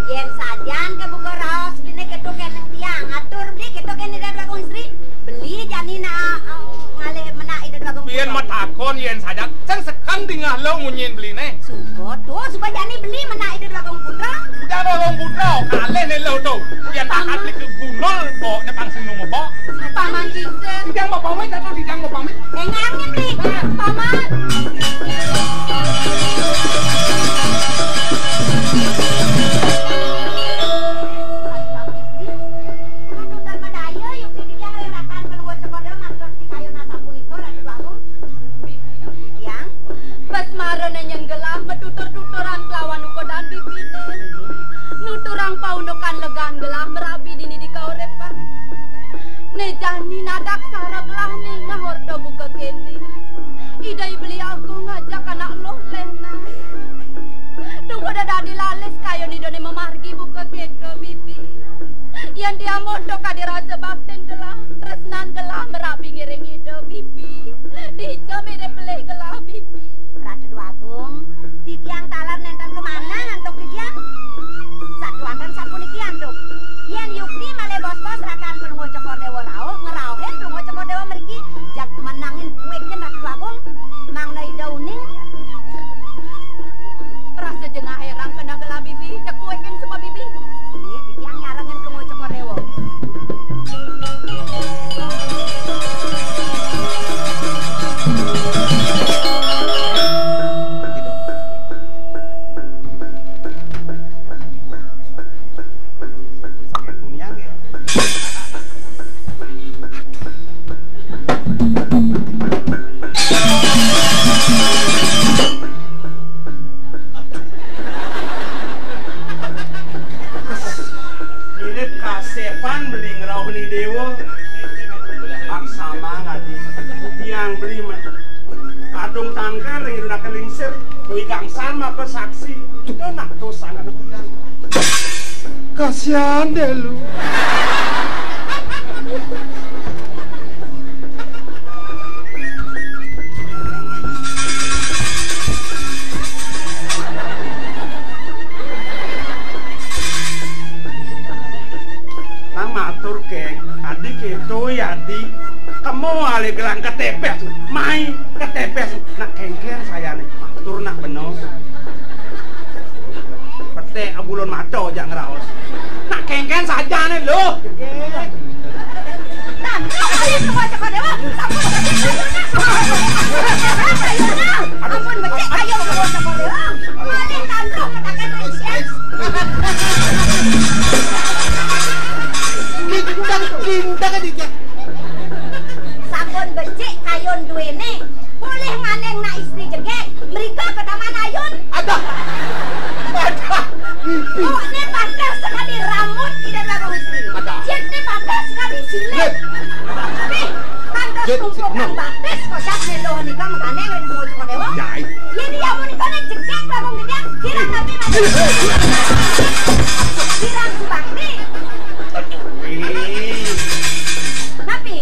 Yén sajan ké buka raos beliné kéto kéné tiang. Atur beli kéto kéné Déwa Agung Istri. Beli jani na, eh, ngalih menak Ida Déwa Agung Putra. Pian matakon yén sajan, sing sekan dingeh lo munyin beliné. Suba to, suba jani beli menak Ida Déwa Agung Putra. Ida Déwa Agung Putra, kalih né lo to. Pian takat beli ke gunul, bok né pang sing mebok. Paman Kingsir. Didang bapamit atau didang bapamit? Engang né beli. Paman. Aduh, tak madaya, yuk, ini dia ngerelakan keluar cokor dia, matur. Kayun asapunika, Ratu Agung. Tiang. Bas marana nyenggelah matutur-tuturan kelawan ukodan bibiné. Nuturang paundukan legan gelah merabi dini di kauripan. Né jani nadak sara gelah ningeh orta buka kéné. Ida I Beli Agung ngajak anak luh lénan. Tunggu dadi lalis kayun idané mamargi buka kéto, Bibi. Yén tiang monto kadi rasa baktin gelah, tresnan gelah merabi ngiring Ida, Bibi. Dija mirib pelih gelah, Bibi. Ratu Déwa Agung, titiang taler nénten kamanah antuk titiang. Sakéwanten sapuniki antuk. Yén yukti malih bos-bos rakan Palungguh Cokor Déwa rauh, ngrauhin Palungguh Cokor Déwa mriki, jag menangin kuikin Ratu Déwa Agung, mangda Ida uning. Rasa jengah hérang kena gelah bibi, cekuikin suba bibi. Iya, titiang nyarengin Palungguh Cokor Déwa. Mirip kasépan beli ngrauh ni déwa. Ak samang adi. Tiang beli men. Kadung tangkal ring irunaka lingsir. Doi gangsar maka saksi. Dah nak dosa anak tiang. Kasihan deh lu. Nang matur, Keng, adi kéto ya, adi. Kemo alih gelang ketepes, mai ketepes. Nak kéngkén sayané matur nak bena. Peték abulon mata jak ngraos. Nak kéngkén sajané lho. Nah, ayo semua cokor déwa. Sampun. Ayo, nah. Ampun becik, ayo semua cokor déwa. Malih tanduk ketaken becik. Lintang, lintang aja. Sampun becik kayun duwéné. Polih maning nak istri jegég, mriga ka Taman Ayun. Adah. Adah. Mimpi. Kok né pantes sekali rambut Ida Déwa Gusti. Adah. Jit né pantes sekali silit. Jit. Nih, pantes Jit, tumpuk no. Kang batis kocap né loh nika mekané wénten bocah déwa. Nyai. Yén iya menika né jegég Bagong Gedé, kirang napi mati. Kirang subakti. Aduh. Napi?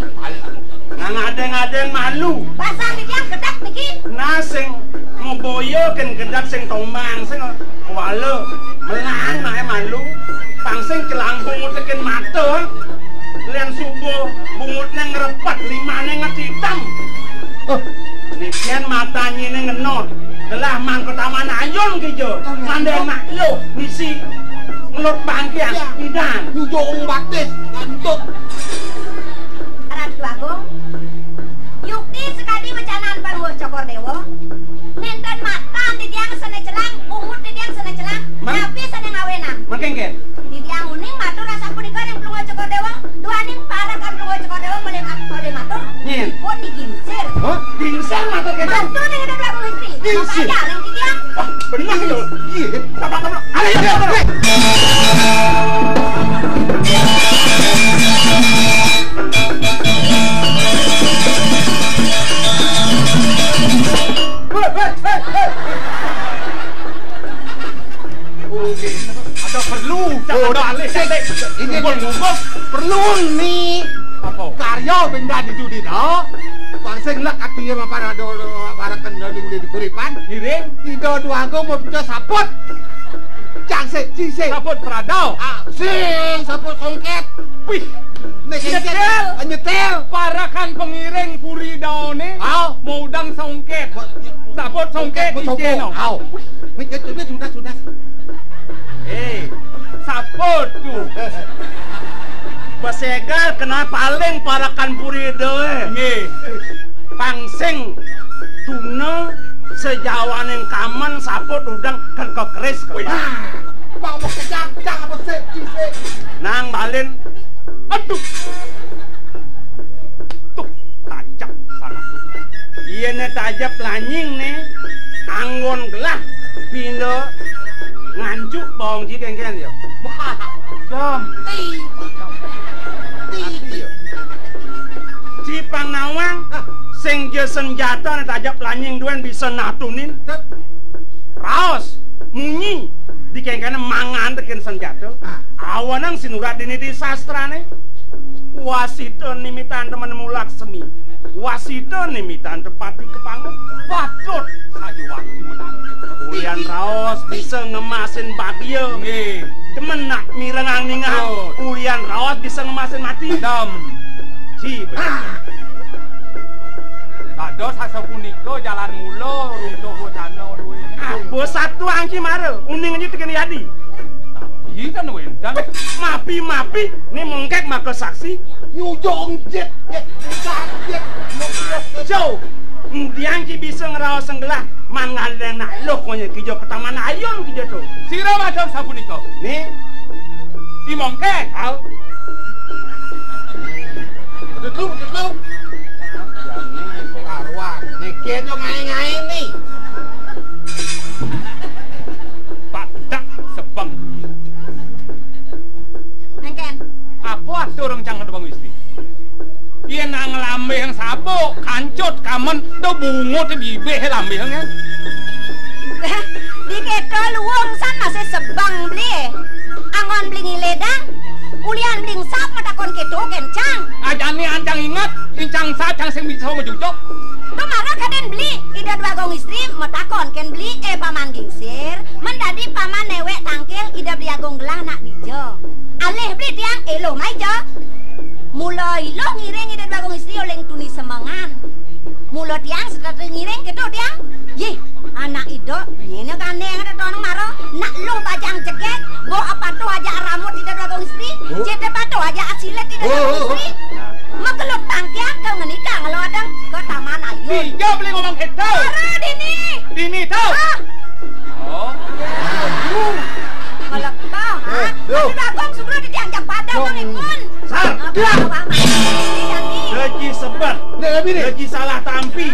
Nang adéng-adéng malu. Basang titiang gedeg niki. Nah, sing ngeboyo kén gedeg sing tombang, sing kuala melang naé malu. Pang sing celang bungut kén mata. Lén subuh bungutné ngrepet, limané ngetitem. Oh. Nikian matanyiné ngenot. Gelah mangko Taman Ayun kija. Taman Ayun. Mandé nak luh misi ngelut bangkian. Iya. Idan. Nyujung batis, gantut. Ratu Agung, yukti sekadi wecanan Palungguh Cokor Déwa, nénten matan titiang sané celang, bungut titiang sané celang, Man? Napi sané ngawénang. Mangkén kén? Titiang uning matur asapunika ring Palungguh Cokor Déwa, duaning parekan Palungguh Cokor Déwa malih mat-, malih matur. Nyén. Pun digingsir. Hah? Gingsir matur kéto? Matur ring Ida Déwa Gusti. Gingsir. Apa aja ring titiang? Wah, bener to. Iya. Tabrak, tabrak. Ayo, ayo, ayo. Tuni. Apa? Karya bendan itu dina. Pangsing lek ati mapan ada para kendali ulih dikuripan. Ngiring. Ida Dwagung mapinta saput. Cang sik, ci sik. Saput prada. Ah, sing saput songket. Wih. Nek songket, nyetel. Nyetel. Parakan pengiring puri daone. Au. Mau udang songket. Saput songket mau coba. Iceno. Au. Wih, wih, wih, sudah, sudah. Eh, saput tu. Besegal kena paling parakan puri doe. Nggih. Pangsing tuna sejawaning kamen saput udang ken kekeris. Wih. Pak, mau kejang-kejang apa sih, sih? Nang balin. Aduh. Tuh, tajep sangat tuh. Iya ne tajep lanying ne. Anggon gelah pinda ngancuk bawang ci kengken ya. Jam. Ti. Ti. Ci pang nawang, sing ja senjata ne tajep lanying duen bisa natunin. Raos, munyi, dikengkene mangan tekin senjata. Ah. Awanang sinurat dini di sastrane. Wasita nimitan temen mulaksemi. Wasita nimitan tepati kepangun. Patut sayuwakti menang. Ulian raos bisa ngemasin bagia. Nggih. Demen nak mirengang ningan. Patut. Ulian raos bisa ngemasin mati. Dem. Ci, bener. Ah. Dados asapunika jalan mula runtuh wacana duwe. Apa satu angki mara? Uning aja tekan yadi. Iya kan wénten. Mapi-mapi ni mengkek maka saksi. Nyujung jet, jet, jet, jet. Jo, ndiang ki bisa ngraos senggelah, man ngaleng nak loh konya kija petaman ayun kija to. Sira matur sapunika. Ni. I mengkek. Au. Betul, betul. Karuan, niki aja ngaé-ngaé ni. Pak Dak sebeng. Engken. Apa atur rencang Debang Istri? Yén nang lambéh sabuk, kancut, kamen, do bungut bibih lambéh ngén. Dikita luung san masih sebeng beli. Anggon beli ngilé dang. Ulian beli ngsap matakon kéto kén cang. Ajané ancang inget, incang sa cang sing bisa majujuk. Kemara kadén beli, Ida Dwagung Istri matakon kén beli, eh, Paman Gingsir, men dadi paman néwék tangkil Ida Beli Agung gelah nak dija. Alih beli tiang éluh maija. Mula éluh ngiring Ida Dwagung Istri uling tuni semengan. Mula tiang setata ngiring kéto tiang. Yih, anak ida, nyéna gandéng ada tonong mara. Nak luh bajang jegég, bo apatuh aja aramut Ida Dwagung Istri. Bu. Cété patuh aja asilit Ida Dwagung Istri. Makelut tangkiang ke ngenika ngelo adeng ke Taman Ayun. Dija beli ngomong kéto. Mara dini. Dini to. Ah. Oh. Ngelekah, ha? Yo. Ida Dwagung sugra di tiang jam padang ipun. Sar. Apa, dia. Apa, apa, apa, apa, apa. Lagi sebat. Lagi salah tampi.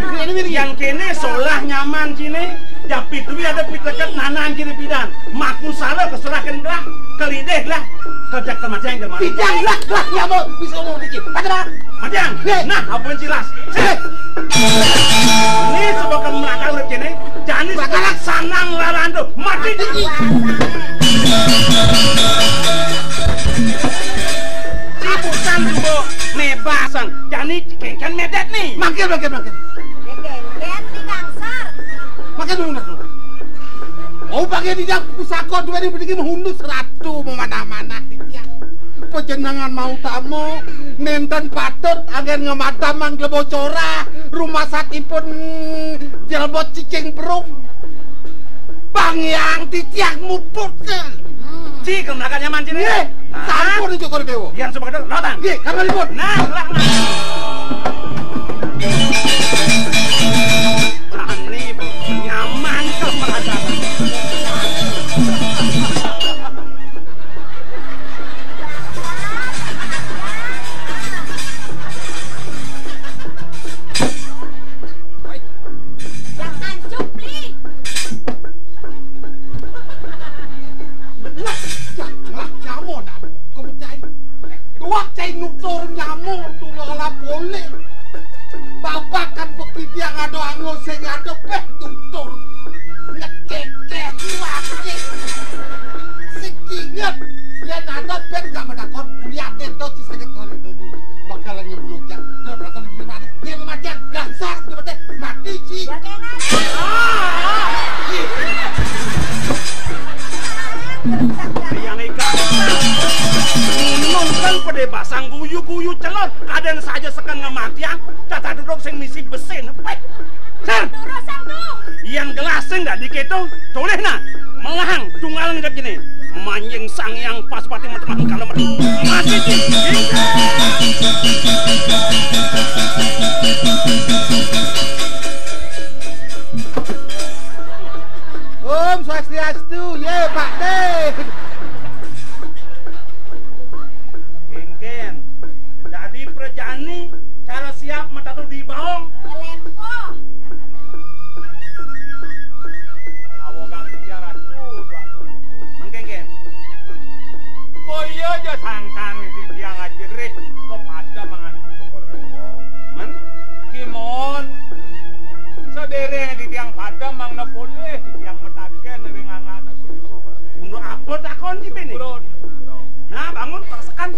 Yang kéné solah nyaman kéné. Japit duit ada pit leket nanang kiri pidan. Maku salah keserahkan gelah. Kelidih gelah. Kerja kematian kemana? Pidang gelah, gelah nyamuk. Bisa ngomong dikit. Kata, Pak. Matiang. Nah, apa yang jelas? Ini sebab kamu melangkah urip kéné. Jani sanang laran tuh. Mati. Ciputan juga mebasan. Jani kengken medet nih. Mangkir, mangkir, mangkir. Kengken di gangsar. Mangkir dulu, nak. Oh, pakai di dak pusaka dua ribu tiga menghundus ratu memanah-manah. Pajenengan mau tamu, nénten patut anggén ngemadamang glebo corah, rumasatipun jelebot cicing perung. Bang Hyang titiang muput ke. Ci, kemlakan nyaman ci né. Nggih, sampun Cokor Déwa. Yang sebagai lotang. Nggih, kabaripun. Nah, lah, nah. Tani, Bu. Nyaman ke merasa. Jangan cupli. Lah, lah, nyamuk nak. Kau percaya? Dua cai nutur nyamuk tu lalap Kadén saja seken ngamatiang, tata duduk sing misi besin. Wéh, Sir. Terus, Sir, tuh. Yén gelah sing dadi kéto, tolih nah. Melahang tunggalan idep kéné. Manjing Sang Hyang Pasupati metemah kala meri. Mati, Cing. Om Swastiastu, yé, Pak Dé. Kénkén. Dadi prajani cara siap matatu di baong. Awogang titiang atuh, atuh. Mengkénkén. Oh iya, ja sangkan titiang ajerih kepada mangan syukur. Men? Kimon. Sadéréng titiang pada mangda polih titiang matagén ring anggan. Unu apa takon ci béné? Nah, bangun, pasekan.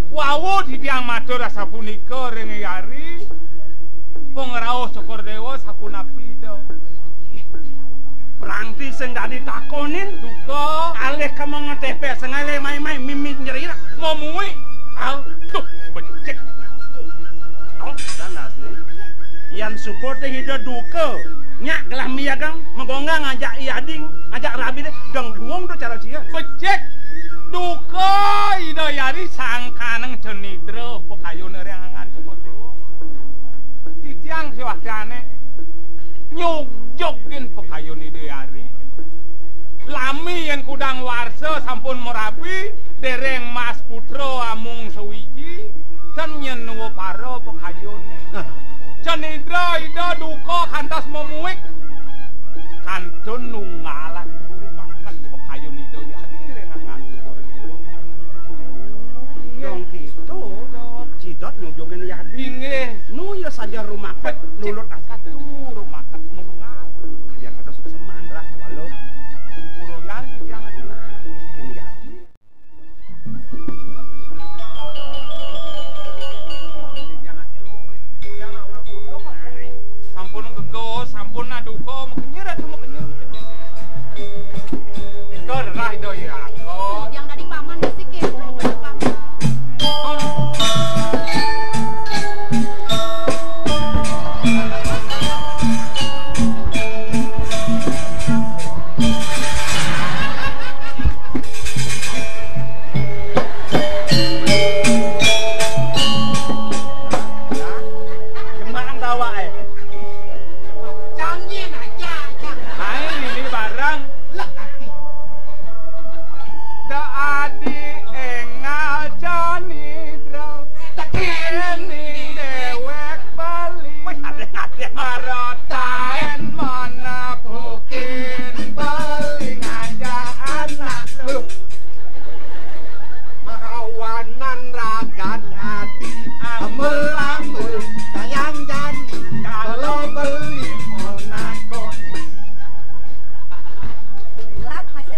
Wau titiang matur asapunika ring Yari, pangrauh Cokor Déwa sapunapi Ida? Prangti sing dadi takonin. Duka. Alih ka mangeteh pé, sing alih mai-mai mimit nyerirak. Mamui. Aduh, becik. Oh, sanasné. Yan suba té Ida duka. Nyak gelah miyagang, magonggang ngajak I Adi, ngajak rabiné, deng duung to cara cia. Becik. Duka Ida Yari sangkanang cenidra pakayun ring anggan Cokor Déwa. Titiang siwaktiané nyugjugin pakayun Ida Yari. Lami yén kudang warsa sampun marabi, déréng mas putra amung sawiji, ten nyén nuwupara pakayun. Cenidra Ida duka kantos mamuik. Kantun nunggalan rumaket pakayun Ida Yari ring anggan Cokor Déwa. Dong kéto, Cidot nyugjugin Yadi. Inggih. Nu ya saja rumaket, lulut askat. Aduh, rumaket nunggal. Ya, kita sudah semandrak, walau. Kuroyan titiang. Nah, bikin Yadi. Sampun gegas, sampun aduka, makenyir atuh, makenyir, makenyir. Gerah Ida Iraga. Yang dari paman bisi kéto, paman. Jembarang tawaké. Canggih aja, aja. Aé, ini barang. Lah, ati. Da adi énggal canidra. Ini déwék Bali. Wih, adéng-adéng. Marotaén mana bukin Bali ngajak anak lu. Makawanan ragat ati, amel-amel, sayang jani, kalau beli monakon.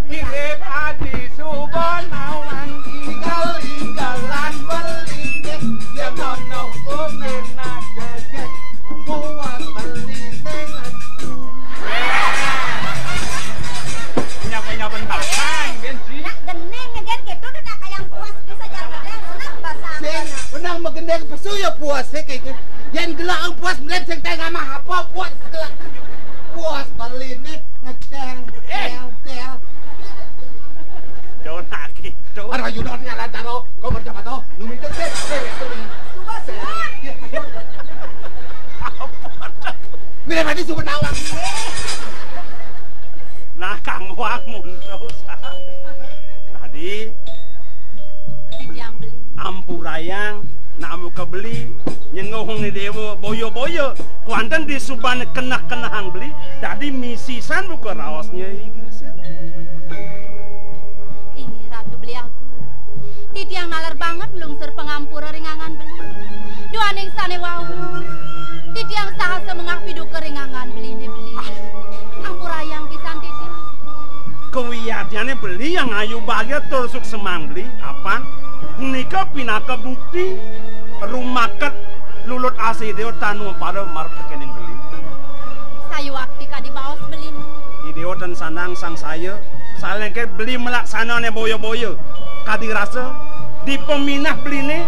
Hidup ati suba nawang, igal-igalan beli deh, ya mono umen aja deh, buat beli deh. Nyapa-nyapa batang, gén, Ci. Nak gending, gén, kéto tuh nak kayang puas bisa jalan, nah, basah. Sing, menang magending pesu ya puas, sih, kayak gitu. Yén gelah puas melihat sing tengah mah apa puas gelah. Puas beli nih, ngeceng, eh, tel, tel. Jauh lagi, tuh. Ada Yudon nyala taro, kau berjamaah tuh, numi tuh, sih, sih, beli. Coba, sih. Iya. Mira tadi suka nawang. Nah, Kang Wang mundur. Tadi titiang beli. Ampurayang, nak muka beli, nyenguhung ni déwa, boya-boya. Kuanten di suban keneh-kenehang beli, tadi misisan buka raosnya, Ih, Ratu Beli Agung. Titiang naler banget nglungsur pangampura ring anggan beli. Duaning sané wau, titiang sahasa mengah piduka ring anggan beliné beli. Ampurayang pisan titiang. Kawiatyané beli yang ayu bagia tur suksemang beli, apan punika pinaka bukti rumaket lulut asih déwa tanu pada marep tekening beli. Sayuwakti kadi baos beliné. Idéwa ten sandang sangsaya, salengke beli malaksanané boya-boya. Kadi rasa, di paminah beliné,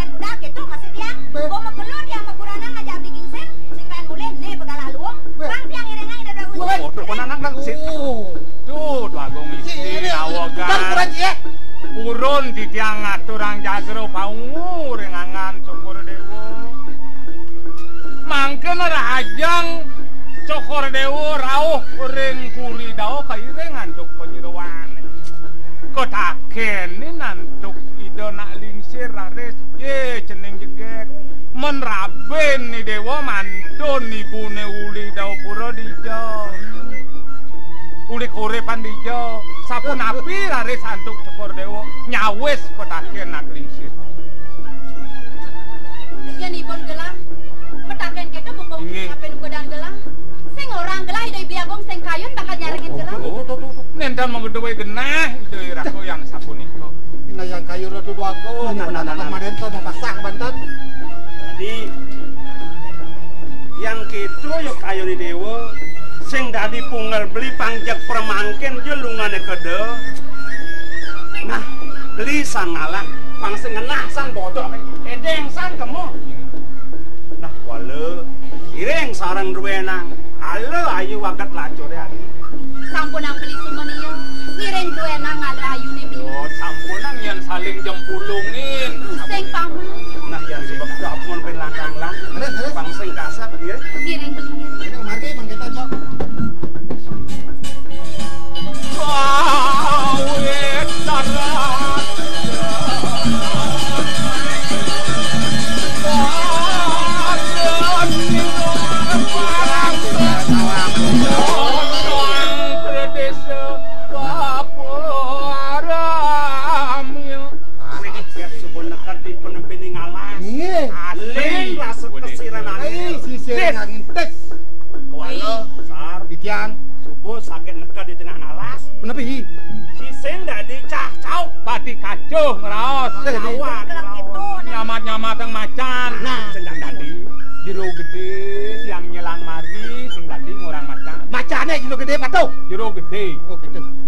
kain budal, kéto masih tiang. Beh. Gua mah gelo tiang mah kuranang aja abdi gingsir, sing kain mulih, né begalah luung. Beh. Pang tiang iringan ida dua. Waduh, mana nang nang sih? Oh. Tuh, Déwa Agung Istri, ini awogan. Bukan kurang, ya. Purun titiang ngaturang jagra paungu ring anggan Cokor Déwa. Mangkana rahajeng Cokor Déwa rauh ring puri Dawa kairing antuk panyeroan. Katakénin antuk Ida Nak Lingsir raris, yé cening jegég. Men rabin i Déwa mantun ibuné uli Dawapura dija. Uli koripan dija. Sapunapi raris antuk Cokor Déwa nyawis patakén Nak Lingsir. Yén ibun gelah, mataken kéto buka. Inggih. Sampun ugedan gelah. Sing orang gelah Ida Hyang Agung sing kayun bakal nyarengin gelah. Oh, nénten magedué genah Ida Hyang sapunika. Ina Hyang kayun Ratu Déwa Agung. Nah, nah, nah, nah. Kemarin to mapasah banten. Dadi, yang kéto ya kayun i Déwa, sing dadi pungal beli pang jeg pramangkin ja lungané keda. Nah, beli sang ngalah, pang sing ngenah sang bodoh, édéng sang kemo. Nah, wala, iring sareng druénang, ala ayu waget lacuré adi. Sampunang beli sumenia, ngiring druénang ala ayuné beli. Yo, sampunang yén saling jempulungin. Sing pamit. Macan. Nah. Sing dadi jero gedhe, tiang nyelang margi, sing dadi ngorang macan. Macane jero gedhe, Patuh. Jero gedhe. Oh, gitu.